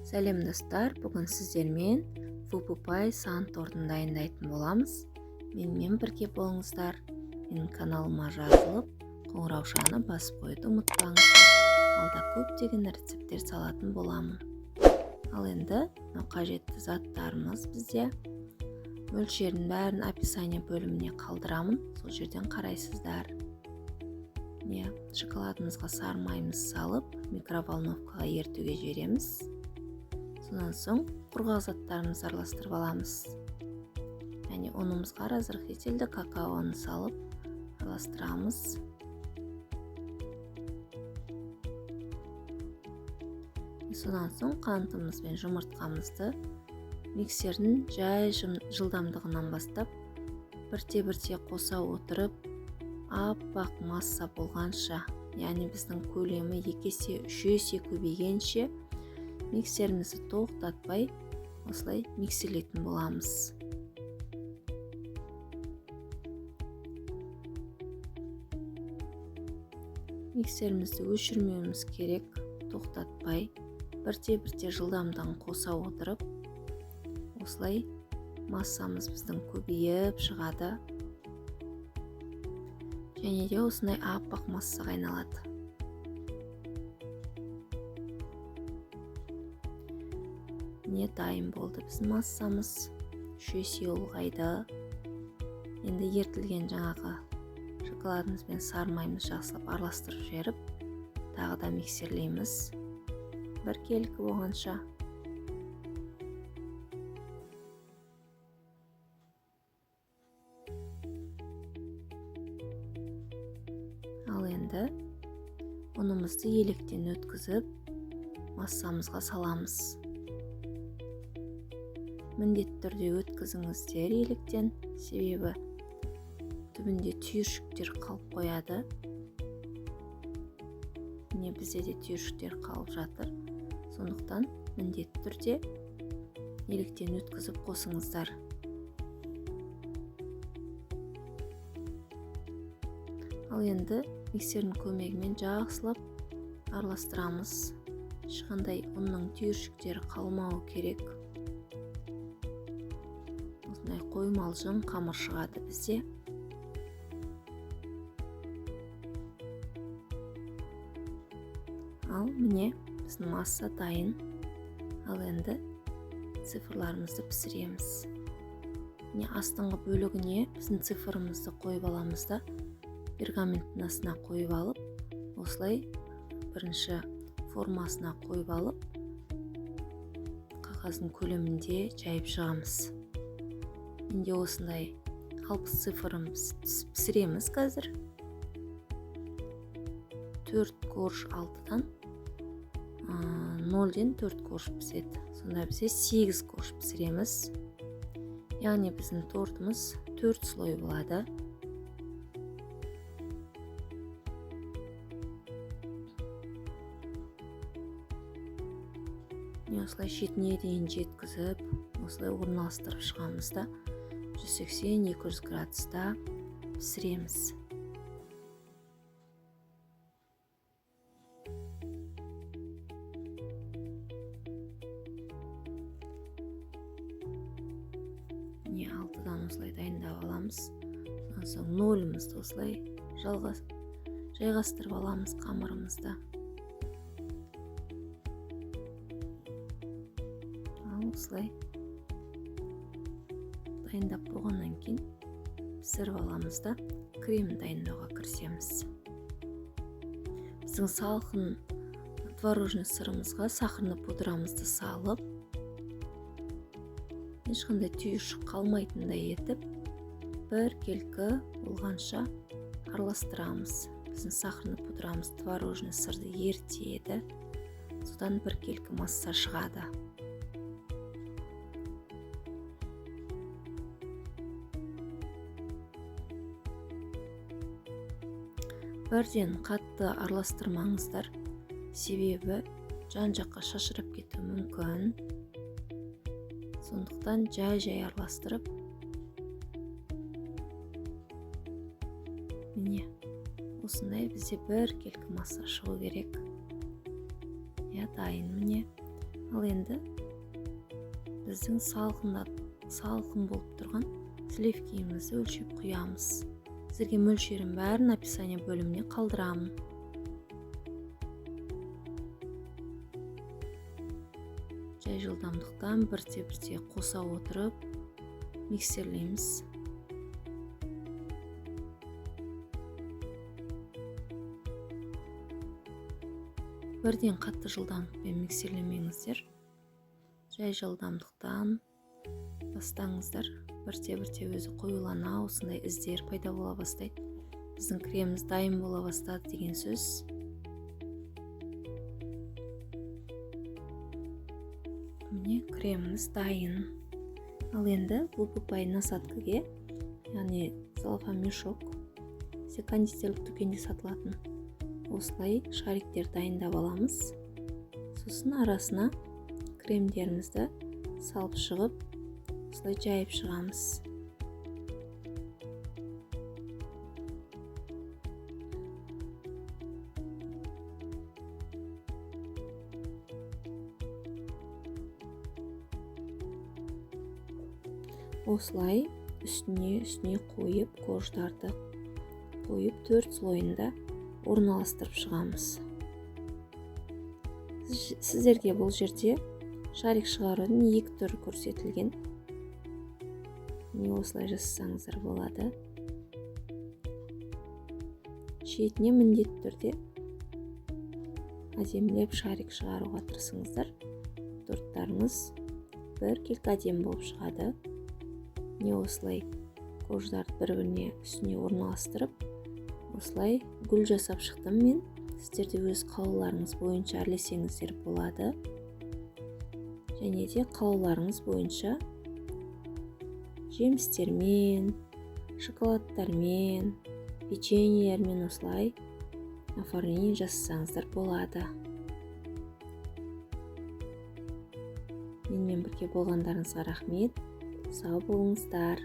Сәлем, достар! Бүгін сіздермен Вупупай сан тортын дайындайтын боламыз. Менімен бірге болыңыздар. Менің каналыма жазылып, қоңыраушаны басып қоюды ұмытпаңыздар. Алда көптеген рецепттер салатын боламын. Ал енді мынау қажетті заттарымыз бізде. Мөлшерін бәрін описание бөліміне қалдырамын, сол жерден қарайсыздар. Міне, шоколадымызға сары майымызды салып, микроволновкаға ерітуге жібереміз. Сонан соң құрғақ заттарымызды араластырып аламыз. Яғни ұнымызға разрыхлительді, какаоны салып араластырамыз. Сонан соң қантымыз бен жұмыртқамызды миксердің жай жылдамдығынан бастап бірте-бірте қоса отырып, аппақ масса болғанша, яғни біздің көлемі 2 есе, 3 есе көбейгенше миксерімізді тоқтатпай осылай миксерлейтін боламыз. Миксерімізді өшірмеуіміз керек, тоқтатпай бірте-бірте жылдамдығын қоса отырып, осылай массамыз біздің көбейіп шығады. Және де осындай аппақ массаға айналады. Міне, дайын болды біздің массамыз. 3 есе ұлғайды. Енді ерітілген жаңағы шоколадымыз бен сары майымызды жақсылап араластырып жіберіп, тағы да миксерлейміз біркелкі болғанша. Ал енді ұнымызды електен өткізіп, массамызға саламыз. Міндетті түрде өткізіңіздер електен, себебі түбінде түйіршіктер қалып қояды. Міне, бізде де түйіршіктер қалып жатыр. Сондықтан міндетті түрде електен өткізіп қосыңыздар. Ал енді миксердің көмегімен жақсылап араластырамыз. Ешқандай ұнның түйіршіктері қалмауы керек. Осындай қоймалжың қамыр шығады бізде. Ал міне, біздің масса дайын. Ал енді цифрларымызды пісіреміз. Міне, астыңғы бөлігіне біздің цифрымызды қойып аламыз да, пергаменттің астына қойып алып, осылай бірінші формасына қойып алып, қағаздың көлемінде жайып шығамыз. Менде осындай 60 цифрын пісіреміз қазір. 4 корж алтыдан, нөлден 4 корж піседі. Сонда бізде 8 корж пісіреміз. Яғни біздің тортымыз 4 слой болады. Міне, осылай шетіне дейін жеткізіп, осылай орналастырып шығамыз да, жүз сексен, екі жүз градуста пісіреміз. Міне, алтыдан осылай дайындап аламыз. Содан соң нөлімізді осылай жайғастырып аламыз қамырымызды. Ал осылай дайындап болғаннан кейін пісіріп аламыз да, крем дайындауға кірісеміз. Біздің салқын творожный сырымызға сахарный пудрамызды салып, ешқандай түйіршік қалмайтындай етіп біркелкі болғанша араластырамыз. Біздің сахарный пудрамыз творожный сырды ерітеді, содан біркелкі масса шығады. Бірден қатты араластырмаңыздар, себебі жан-жаққа шашырап кетуі мүмкін. Сондықтан жай-жай араластырып, міне, осындай бізде біркелкі масса шығу керек. Иә, дайын міне. Ал Ал енді біздің салқын болып тұрған сливкиімізді өлшеп құямыз. Сіздерге мөлшерін бәрін описание бөліміне қалдырамын. Жай жылдамдықтан бірте-бірте қоса отырып миксерлейміз. Бірден қатты жылдамдықпен миксерлемеңіздер. Жай жылдамдықтан бастаңыздар. Бірте-бірте өзі қоюлана, осындай іздер пайда бола бастайды. Біздің креміміз дайын бола бастады деген сөз. Міне, креміміз дайын. Ал енді VP насадкіге, яғни целлофан мешок, бізде кондитерлік дүкенде сатылатын, осылай шариктер дайындап аламыз. Сосын арасына кремдерімізді салып шығып, осылай жайып шығамыз. Осылай үстіне қойып, корждарды қойып, 4 слойында орналастырып шығамыз. Сіздерге бұл жерде шарик шығарудың 2 түрі көрсетілген. Міне, осылай жасасаңыздар болады. Шетіне міндетті түрде әдемілеп шарик шығаруға тырысыңыздар. Торттарыңыз біркелкі әдемі болып шығады. Міне, осылай корждарды бір-біріне үстіне орналастырып, осылай гүл жасап шықтым мен. Сіздер де өз қалауларыңыз бойынша әрлесеңіздер болады. Және де қалауларыңыз бойынша жемістермен, шоколадтармен, печеньелермен осылай оформление жасасаңыздар болады. Менімен бірге болғандарыңызға рахмет. Сау болыңыздар.